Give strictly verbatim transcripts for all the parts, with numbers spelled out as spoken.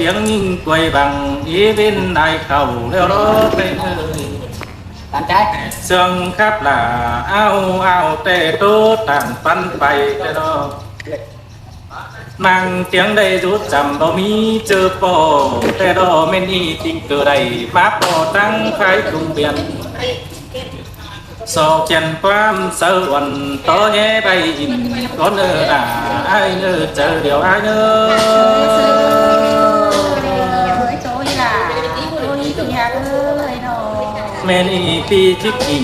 Tiếng ꞌnhính quay bằng ý bên đài khẩu leo đó bên ơi. Tán trái. Sương khắp là ao ao tê tố tản pắn pay tê đó. Mang tiếng đây rút chậm bao mi chơ po tê đó, men y tình cờ đẩy máp po tăng phái cùng biển. Sau chân quam sơ uẩn tó nhé bay in có nơ đà ai nơ chơ điều ai nơ. Ôi, ôi, ôi, ôi, ôi, ôi. Men y pi chích in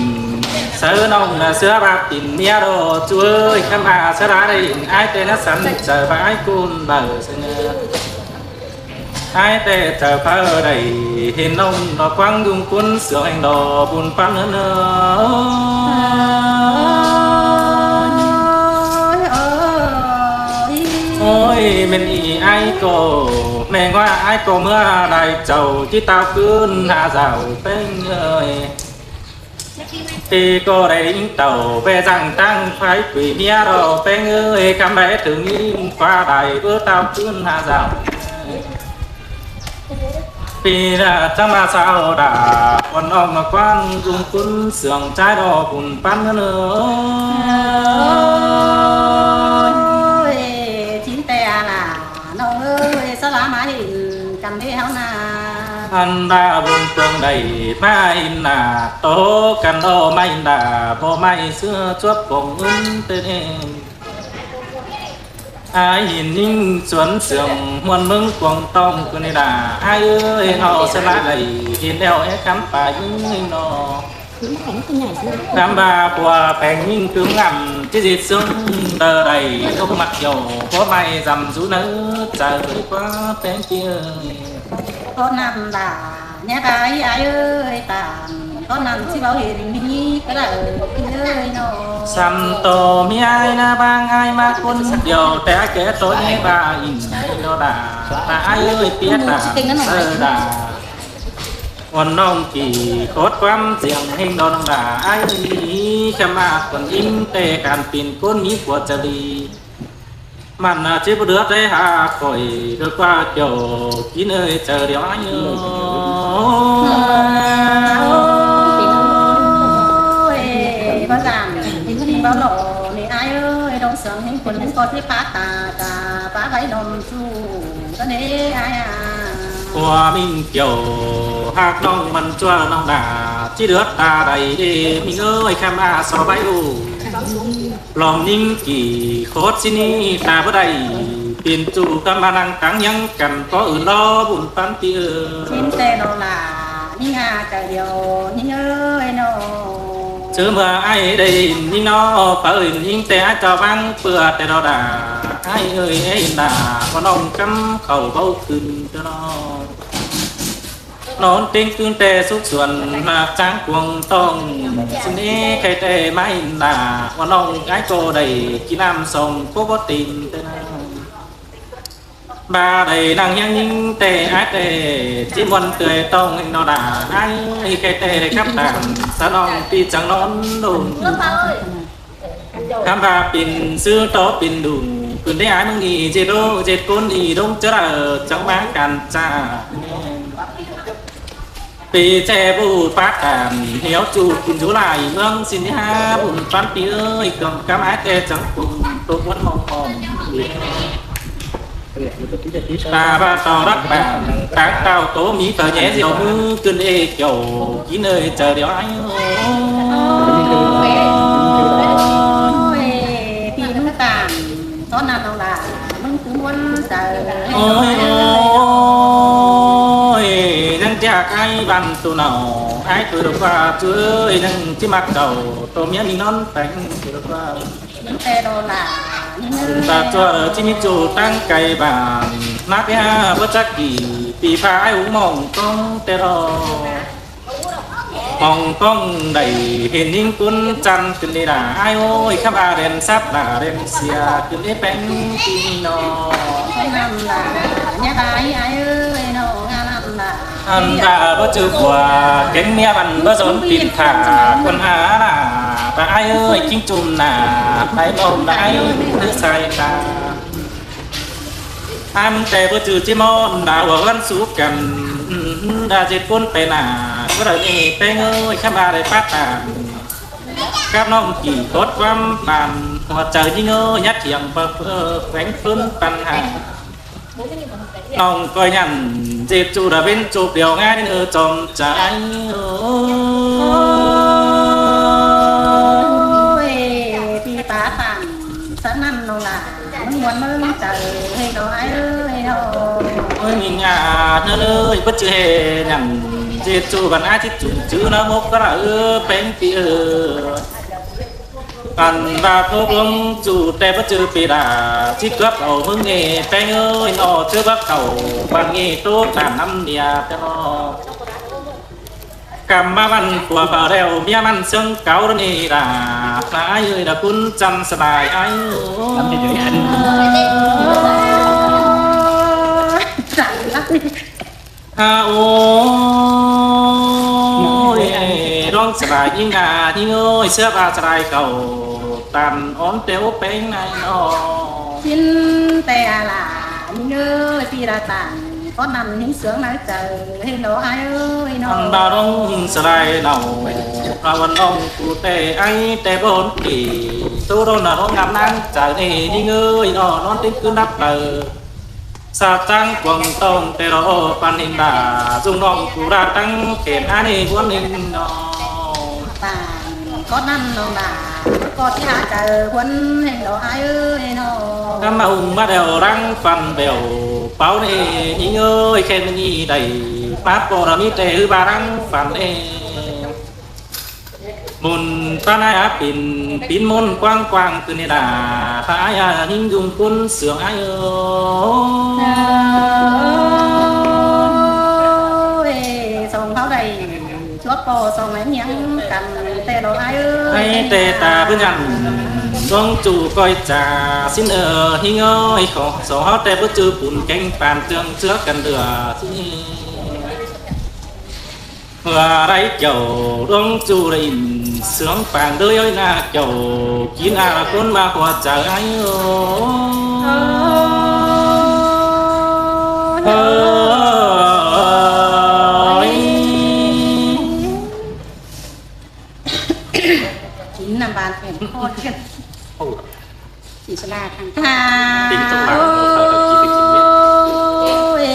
sơ nong là sứa bạp in mía đồ chuối khăm à sơ đá đây in ai tên nó sẵn chơ bãi cun bờ sơ nơ. Ai tê chả phá đẩy hên nông nó quăng dung cún sướng hành đó bùn pắn hơn nữa. Ôi, ôi, ôi. Ôi, men y ai cô, mẹ ngoa ai cô mưa đài chầu, chứ tao cứ hà dạo bên ơi. Thì cô đài đính tàu, về rằng tăng phái quỷ nia đó, bên ơi, khám đáy từ nghìn qua đài, bữa tao cứ hà dạo. Vì là chắc mà sao đã còn ông mà quan dung cún sướng trái đó bùn pắn nữa. Ôi, chín tè à là, nó ơi, sao lá má hình, cắn thế háo nà. Ăn đã bùn phương đẩy, má in nà, tố cắn đó, má in nà, bố má in xưa chuốc bổng ưng tên em. Ai hin ninh xuân sương muôn mưng cuồng tông cứ này đà ai ơi hầu sẽ lá đẩy hin đeo é khám phá những hình nọ. Khám ba qua phèn ninh cứ ngắm chứ dịt sương đờ đẩy không mặc dầu có may dằm rú nớ trời với quá phèn kia. Có năm đà nhé ai ai ơi tàn có năm chứ báo hiền mi cái đà ơi ơi nọ. Sắm tô mi ai na bang ai ma cun điều té ké tô nhé ba in nó đà ta ai ơi tiết đà sơ đà. Còn nông kỳ khốt quắm riêng hình đó nông đà ai ý khăm a còn in tê càn pin côn mi của chà lì. Mặn à, chứ bơ đứa thế hả khỏi được qua kiểu kín ơi, chờ điều anh ơi. Ôi, bác già, thì có đi báo lộ, thì ai ơi, đông sướng, những quần cũng có thế phá tà, tà, phá váy đồng xu, có thế ai à. Qua mình kiểu hạc nông mặn chua nông đà, chứ đứa ta đầy đi, mình ơi, khăm à, so váy u. Lòng ninh kỉ khốt xin ni ta bơ đảy, tiên chu căm ba năng cắn nhắng cắn có ư lo bùn pắn ti ơ. Xin tê nô là, ninh à, trời điều, ninh ơi nô. Chứ mà ai đây, ninh nó, phở ninh tê ai cho vắng, pưa tê đó đà. Ai ơi, ấy đà, con ông cắm khẩu bầu cưng cho nó. Nón tiếng cưng tê xúc xuân, mà tráng cuồng tông. Xin ý khay tê mãi là, con ông gái cô đầy, chỉ nam sông, cô có tìm tê nào. Ba đầy năng hiang những tê ái tê, chỉ muôn tươi tông nó đã, ai khay tê đầy khắp tảng, sao nông ti chẳng nón đồn. Khám phá pin sư tố pin đủ, pin thế ái mưng ý, dệt đô, dệt côn ý, đông chớ đờ, chống má cản trả. Pì che bù phát tàn, hiếu chu pin dú lại, mương xin ha, bùn pán pì ơi, cầm cắm ái tê chẳng cùng, tô quán mong mong. Ta ba tò đắc bản, táng tao tố mí tờ nhé diệu mư, cơn ê kiểu, ký nơi chờ điều anh. Ôi, thì mưng tàng, có nà tông là, mưng cứ muốn chờ. Ôi, ôi, năng chạc ai văn tù nào, ai cứ được qua chuối, năng chứ mặc đầu, tô miếng đi nón tánh, cứ được qua. Những tê đô la, những ơi. Ta chua đơ chim chu tăng cày bản, nát ya bớt chắc kỳ, pì pha ai ủng mỏng công tê đô. Mỏng công đẩy hình hình cún chăn cưng đi đà, ai ôi, khắp à đèn sắp đà đèn xìa, cưng đi bén kỳ nọ. Cái năm là, nhá ai, ai ơi, nô, ngà năm là. Ăn ta bớt chữ của, kéng mía bắn bớt dốn pin thả, quân há là, ta ai ơi, chính chùm là, ai mong là ai ơi, thứ sai ta. Ăn té báu ꞌchư ꞌchí ꞌmón đa ꞌhua ꞌhướn sú căn, đa ꞌdệt ꞌcốn pay nả, báu đảy ꞌnị ꞌpéng ơi, khắm a đảy pát tản. Cắp ꞌnọng kỉ cốt ꞌquám păn, ꞌhua chaư ꞌnhính ơi, nhắt hiẻng báu, ơ, quéng ꞌphớn păn hả. ꞌNọng ꞌcoi nhẳn, ꞌdệt ꞌchu đa ꞌvến ꞌchu điêu ꞌngai ꞌnị ơ chom chaư. Ôi, pi pá păn, sắt ꞌnặn ꞌnọng đa. ꞌMắn ꞌmuôn ꞌmớng chaư, ꞌhê ꞌnọng ải ơi ꞌnọng. Ôi, ꞌmí ngả ꞌnớ ꞌlới, báu ꞌchư ꞌhê nhẳn, ꞌdệt ꞌchu băn ải ꞌchí chum chứ ꞌnớ mốc cá đa ơ, ꞌpéng pi ơ. Ăn ꞌva ꞌcố ꞌluống ꞌchu té báu ꞌchư pi đa, ꞌchí cướp au ꞌmứng ꞌnị, ꞌpéng ơi ꞌnọ, ꞌchớ báu khảu, băn ꞌnị ꞌtố tản ꞌnặm nia, té ꞌnọ. Căm ꞌmá ꞌmắn khua pha ꞌlẹo, ꞌmía ꞌmắn ꞌsướng cáu ꞌnị đa, ꞌnạ ải ơi đa ꞌcốn chăm sa lai ải. À, ôi, ꞌlóng sa lai ꞌnhính à, ꞌnhính ơi, ꞌsứa ꞌva sa lai cảu, tản ón té ꞌpéng ꞌnị ꞌnọ. Sín té a la, ꞌnhính ơi, ꞌpi đa tản, cót ꞌnặn ꞌnhính sướng nả chaư, ꞌhê ꞌnọ ải ơi ꞌnọ. Ăn báu ꞌlóng sa lai ꞌnọ, a ꞌvắn ꞌlóng cu té ải té bón kỉ, ꞌtố đón nả ꞌlóng ngắm ꞌnáng chaư ꞌnị, ꞌnhính ơi ꞌnọ, ꞌnón tít ꞌcứ nắp đaư. Sa ꞌcháng cuông ꞌtông té ꞌlọ păn ꞌnị đa, ꞌdung ꞌnọng cu đa ꞌtáng khen á ꞌnị ꞌhuốn ꞌnị ꞌnọ. Tản cót ꞌnặn ꞌnọng đa, ꞌcọ ꞌchí hả chaư ꞌhuốn ꞌhêng ꞌnọ ải ơi ꞌnọ. Ngắm ꞌmá ung ꞌmá đeo ꞌláng păn bẻo, páu ꞌnị ꞌnhính ơi, khen ꞌnị đảy, páp ꞌcọ đa ꞌmí té ꞌhứ ꞌva ꞌláng păn ꞌnị. Môn ꞌpá ải á pin, pín môn quang quang ꞌcứ ꞌnị đa, pá ải á ꞌnhính ꞌdung ꞌcốn sương ải ơi. Ôi, song hảu đảy, chuốp ꞌcọ song ải ꞌnhính căn, té ꞌlọ ải ơi. Ải té ta báu nhẳn, ꞌlóng ꞌchu ꞌcoi chả, sín ơ, ꞌnhính ơi, khong song hảu té báu ꞌchư pun kéng păn ꞌtương ꞌchứa căn lửa, sín. Hua đảy kiẻo, ꞌlóng ꞌchu đảy ỉn, sướng pang đới ơi nả kiẻo, kín a ꞌcốn ꞌmá hua chaư ải ơi. Ôi. Kín ꞌnặm ban khen ꞌcọ khen. Ôi. Chỉ là thằng ta. Tính tốc độ. Ôi,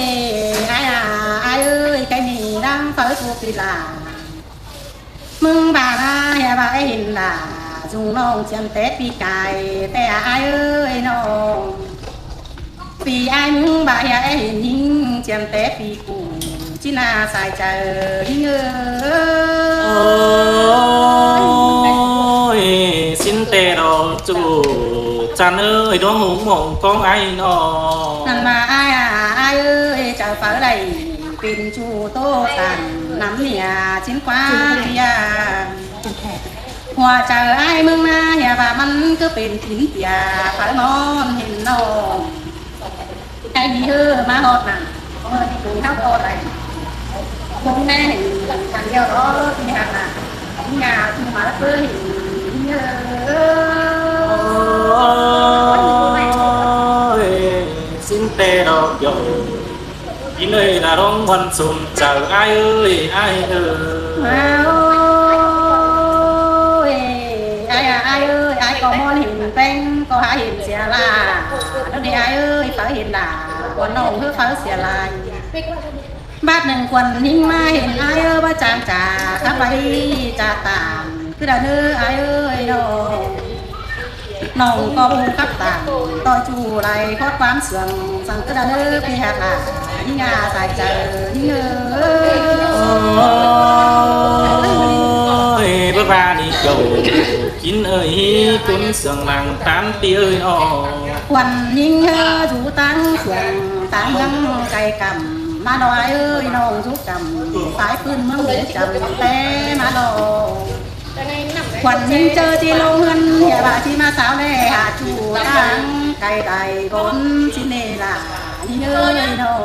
ải à, ải ơi, cái mì đang phở thuộc thì là. ꞌMứng ꞌva ꞌnạ, ꞌhê ꞌva ải hên đa, ꞌdung ꞌnọng chiêm té pi cai, té ải ơi ꞌnọng. Pi ải ꞌmứng ꞌva ꞌhê ải hên ꞌnhính, chiêm té pi cu, ꞌchí nả sai chaư ꞌnhính ơi. Ôi, sín té ꞌlọ ꞌchu, chăn ơi, ꞌlóng ꞌmống ꞌmống cóng ải ꞌnọ. ꞌNặn ꞌva ải à, ải ơi, chaư phở đảy, pên ꞌchu ꞌtố tản, ꞌnặm nia, sín ꞌquá nia. Hua chaư ải ꞌmứng ꞌnạ, ꞌhê ꞌva ꞌmắn ꞌcứ pên kín tia, phở ꞌmón hên ꞌnọng. Ải ꞌnị ꞌhứ ꞌmá ꞌhọt ꞌnặn, ꞌmưa ꞌnị ꞌcốn tháo ꞌcọ đảy. ꞌCốn ꞌnị hên, thẳng ꞌlẹo ꞌló, ꞌnị hả ꞌnạ. ꞌNị hả, ꞌcốn ꞌmá ꞌlớ ꞌpưa hên, ꞌnị ơi. Ôi, sín té ꞌlọ kiẻo. Kín ơi, nả ꞌlóng ꞌhuăn sôm chaư ải ơi, ải ơi. Ôi, ải à, ải ơi, ải ꞌcọ ꞌmón hên ꞌpéng, ꞌcọ hả hên sia la. ꞌNọ ꞌnị ải ơi, phở hên la, ꞌquán ꞌnọng ꞌhứ phở sia la. Bát ꞌnưng khuôn ꞌnhính ꞌmá hên ải ơi, báu chang chả, khắp ꞌvạy chả tản, ꞌcứ đa ꞌnớ ải ơi ꞌnọ. ꞌNọng ꞌcọ ꞌmôn khắp tản, ꞌtoi ꞌchu lai khót ꞌquám sương, săng ꞌcứ đa ꞌnớ pi hạc lả, ꞌnhính a sai chaư, ꞌnhính ơi. Ôi, báu ꞌva ꞌnị kiẻo, kín ơi, hí ꞌcốn sương lăng tán pi ơi ꞌnọ. Khuôn ꞌnhính ꞌhứ dú ꞌtáng sương, ꞌtáng ꞌmướng cai căm, ꞌmá ꞌnọ ải ơi, ꞌnọng dú căm, phái ꞌpưn ꞌmướng dú căm, té ꞌmá ꞌnọ. Khuôn ꞌnhính ꞌchớ ꞌchí ꞌlống ꞌhướn, ꞌhê ꞌva ꞌchí ꞌmá sáo ꞌlẹ hả ꞌchu ꞌtáng cai đảy ꞌcốn ꞌchí ꞌnê lả, ꞌnhính ơi ꞌnọng.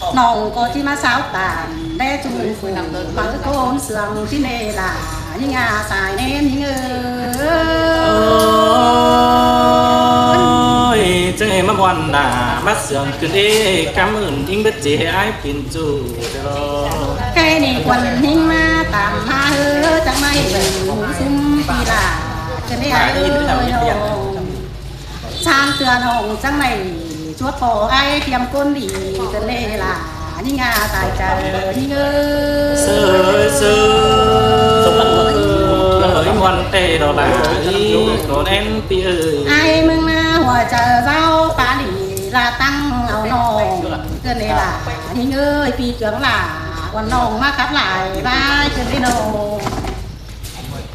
ꞌNọng ꞌcọ ꞌchí ꞌmá sáo tản ꞌlẹ ꞌchu phủ, máư ꞌcốn sương ꞌchí ꞌnê lả, ꞌnhính a sai ꞌnén ꞌnhính ơi. Ôi, ꞌChớ ꞌmá ꞌmuôn đa ꞌmá sương khửn ꞌlế, ꞌcắm ứn ꞌnhính bớt ꞌchí hảư ải pên ꞌchu. ꞌKhạy ꞌnị khuôn ꞌnhính ꞌmá tăm ꞌmá ꞌhứ, chắng ꞌmá ꞌhụ ꞌsúm ꞌpi lả, khửn ꞌlế ải ơi ꞌnọng. ꞌSan ꞌtưa ꞌnọng chắng ꞌmá ꞌchua ꞌpo ải thiêm ꞌcốn đi, khửn ꞌlế lả. ꞌNhính a tai chaư ꞌnhính ơi. ꞌSới ꞌsới ꞌmuôn ꞌtẹ lo lả, ꞌcốn ꞌén ꞌpi ơi. Ải ꞌmướng ꞌná hua chaư dáo pá đi, lả ꞌtăng au ꞌnọng, khửn ꞌlế lả. ꞌNhính ơi, ꞌpi chướng lả, ꞌquan ꞌnọng ꞌmá khắp lai lai, khửn ꞌlế ꞌnọng.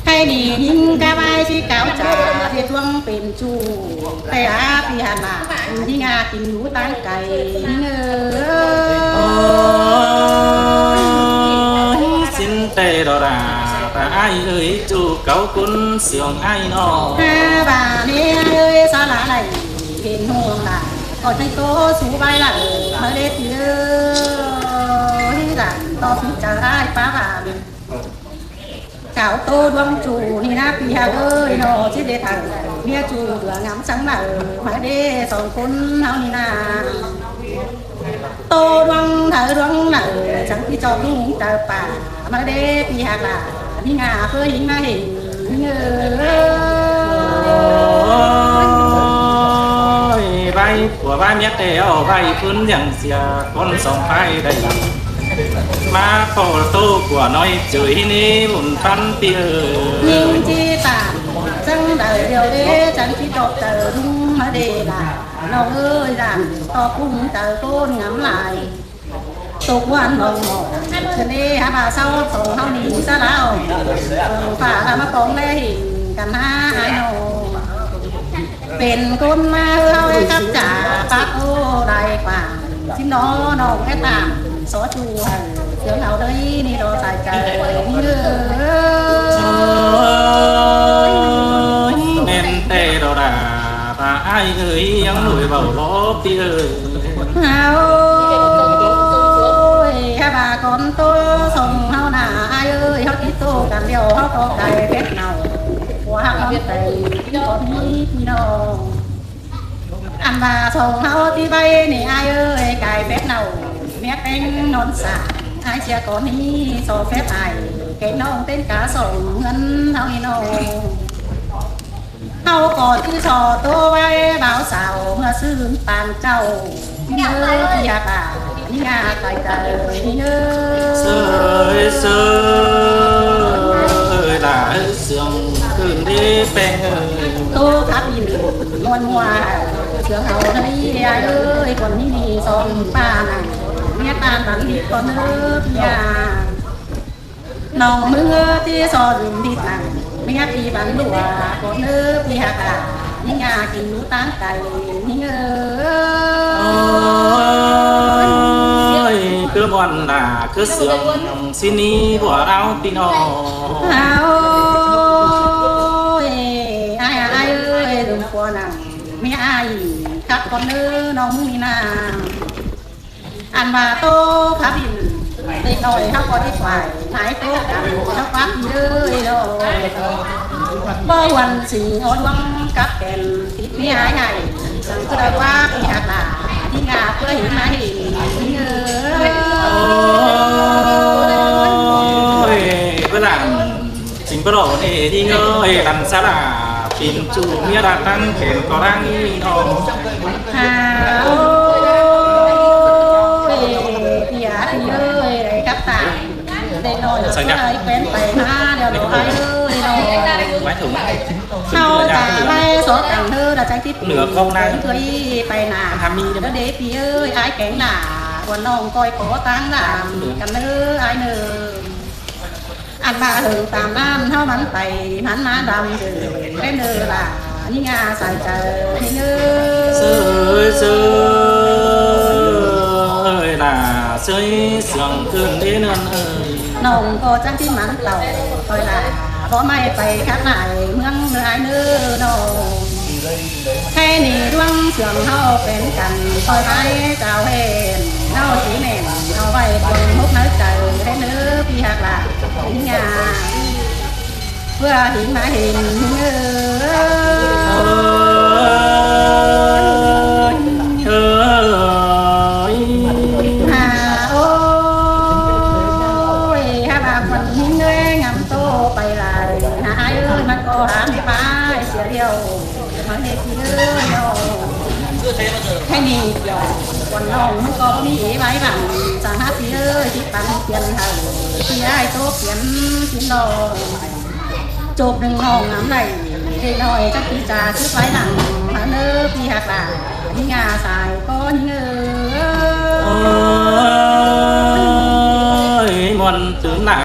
ꞌKhạy ꞌnị ꞌnhính cá ꞌvái ꞌchí cáo chaư, ꞌviạk ꞌluống pên ꞌchu. ꞌTẹ a ꞌpi ꞌhặc lả, ꞌnhính a kin dú ꞌtáng cay, ꞌnhính ơi. ꞌSín ꞌtẹ lo lả, ta ải ơi, ꞌchu cáu ꞌcốn sương ải ꞌnọ. ꞌHá ꞌva ꞌnị ải ơi, sa lả đảy hên ꞌhụ lả, ꞌcọ ꞌchí ꞌtố sú ꞌvái lả, ꞌmá đế ꞌpi ơi, lả ꞌtọ ꞌpứng chaư ải pá ꞌva. Cáo ꞌtố ꞌluống ꞌchu ꞌnị ꞌná ꞌpi ꞌhặc ơi ꞌnọ, ꞌchí đế thẳng ꞌmía ꞌchu ꞌlứa ngắm chắng nả, ꞌmá đế song ꞌcốn ꞌháu ꞌnị ꞌná. ꞌTố ꞌluống tháư ꞌluống nả, chắng ꞌchí ꞌchọ ꞌlung chaư pả, ꞌmá đế ꞌpi ꞌhặc lả, ꞌnhính a ꞌpưa ꞌnhính ꞌmá hên, ꞌnhính ơi. ꞌVái pua ꞌvái ꞌmía ꞌtẹ au, ꞌvái ꞌpứng ꞌliệng sia ꞌcốn song ꞌpái đảy. ꞌMá ꞌpo ꞌtố ꞌpua ꞌnọi ꞌchớ ꞌnị ꞌmún ꞌphắn ꞌpi ơi. ꞌNhính ꞌchí tản chắng đảy điêu đế, chắng ꞌchí ꞌchọ chaư ꞌlung ꞌmá đế lả. ꞌNọng ơi, dản ꞌtọ ꞌpứng chaư ꞌcốn ngắm lai. ꞌTố ꞌquan ꞌnọng ꞌmọ, khửn ꞌlế hák ꞌva sau song ꞌháu ꞌnị sa lả. Pha lả ꞌmá pong ꞌlế hên căn ꞌhá ải ꞌnọng. Pên ꞌcốn ꞌmá ꞌhứ ꞌháu ꞌlế khắp chả pák ꞌtố lai quảng. ꞌSín ꞌnọ ꞌnọng ꞌmá tản só ꞌchu hảư sương ꞌháu đảy ꞌnị lo tai chaư ꞌnị ơi. ꞌMen ꞌtẹ lo lả, ta ải ơi, ꞌnhắng ꞌnọi báu lo ꞌpi ơi. Hảư ơi, hák ꞌva ꞌcốn ꞌtố song ꞌháu nả ải ơi, ꞌháu ꞌchí ꞌtố căn điêu ꞌháu ꞌcọ cai phép nảu. Pua ꞌhặc ꞌnón tai ꞌcốn ꞌnị ꞌpi ꞌnọng. Ăn ꞌva song ꞌháu ꞌchí ꞌvạy ꞌnị ải ơi, cai phép nảu, ꞌmía ꞌpéng ꞌnón sả, ải sia ꞌcốn ꞌnị so phép ải, kẻ ꞌnọng ꞌtến cá song ꞌngớn ꞌháu ꞌnị ꞌnọng. ꞌHáu ꞌcọ ꞌchí so ꞌtố ꞌvạy báo sảo ꞌmưa ꞌsướng ꞌpáng ꞌchạu. ꞌNhính ơi, ꞌpi ꞌhặc lả, ꞌnhính a tai chaư, ꞌnhính ơi. ꞌSới ꞌsới lả, sương khửn ꞌlế ꞌpéng ơi. ꞌTố khắp ꞌnị ꞌmuôn ꞌmua, sương ꞌháu ꞌnị ải ơi, ꞌcốn ꞌnị ꞌnị song ꞌpá nẳng, ꞌmía ꞌtan bắn đi ꞌcốn ꞌnớ ꞌpi a. ꞌNọng ꞌmướng ꞌchí so dùm đi nẳng, ꞌmía ꞌpi bắn đua, ꞌcốn ꞌnớ ꞌpi ꞌhặc lả, ꞌnhính a kin dú ꞌtáng cay, ꞌnhính ơi. Ôi, ꞌcứ ꞌmuôn lả, ꞌcứ sương ꞌsướng ꞌnị báu áo ꞌpi ꞌnọng. Áo ơi, ải a, ải ơi, dùm pua nẳng, ꞌmía ải khắp ꞌcốn ꞌnớ ꞌnọng ꞌmướng ꞌnị nẳng. Ăn ꞌva ꞌtố khắp ꞌnị, ꞌlẹo ꞌnọi ꞌháu ꞌcọ ꞌchí phải, nái ꞌtố căn, ꞌháu ꞌquá ꞌpi ơi ꞌnọ. Báu ꞌhuăn sính ók ꞌluống cắp kẻn, tít ꞌmí ải ải, săng ꞌcứ đaư ꞌquá ꞌpi ꞌhặc lả, ꞌnhính a ꞌpưa ꞌhính ꞌmá ꞌhính ơi. Ôi, báu lả, sính báu lả ꞌnị ꞌnhính ơi, lăn sa lả, pên ꞌchu ꞌmía lả ꞌtáng kẻn ꞌcọ đang ꞌnị ꞌnọng. Hả, ôi, ꞌpi a ꞌpi ơi, đảy cắp ta. Đảy ꞌnọi, săng ꞌnhá, ꞌcọ đảy quen pay ꞌnớ, điêu ꞌnọi ải ơi, ꞌnọi. Bái thủng. ꞌHáu ta bái so căn ꞌnớ, đa chắng tít ꞌnứa khong ꞌnáng. Thuế pay nả. Hả ꞌmi, ꞌnớ đế ꞌpi ơi, ải kéng nả, ꞌquan ꞌnọng ꞌcoi ꞌcọ ꞌtáng nả, căn ꞌnớ ải ꞌnớ. Ăn ꞌva hơng tam ꞌnán ꞌháu mẳn pay, mẳn ꞌmá đăm dư, ꞌpéng ꞌnớ lả, ꞌnhính a sai chaư, ꞌnhính ơi. ꞌSới ꞌsới lả, ꞌsới sương khửn ꞌnị ꞌnớ ơi. ꞌNọng ꞌcọ chắng ꞌchí mẳn tảu, ꞌtoi lả, báu ꞌmạy pay khắp lai, ꞌmướng ꞌnớ ải ꞌnớ ꞌnọng. Khay ꞌnị ꞌluống sương ꞌháu pên căn, ꞌtoi ải chảu hên, ꞌháu ꞌchí ꞌmen, ꞌháu ꞌvạy cuông hốc ꞌnớ chaư, ꞌhế ꞌnớ ꞌpi ꞌhặc lả, ꞌnhính a. ꞌPưa ꞌhính ꞌmá ꞌhính ơi. เฮาเฮปีเอ้ยเนาะ แค่นี้เดียว คนน้องมันก็มีไว้บัง จังหาปีเอ้ย ที่ปันเปลี่ยนให้ ที่อ้ายโตเปลี่ยนกินดอก จบหนึ่งน้องน้ำไหล ได้น้อยจักปีจ่าซื้อไฟหลัง มาเน้อพี่หักหลาน มีงาสายก้อนเงิน โอ้ย ม่วนตื่นหน้า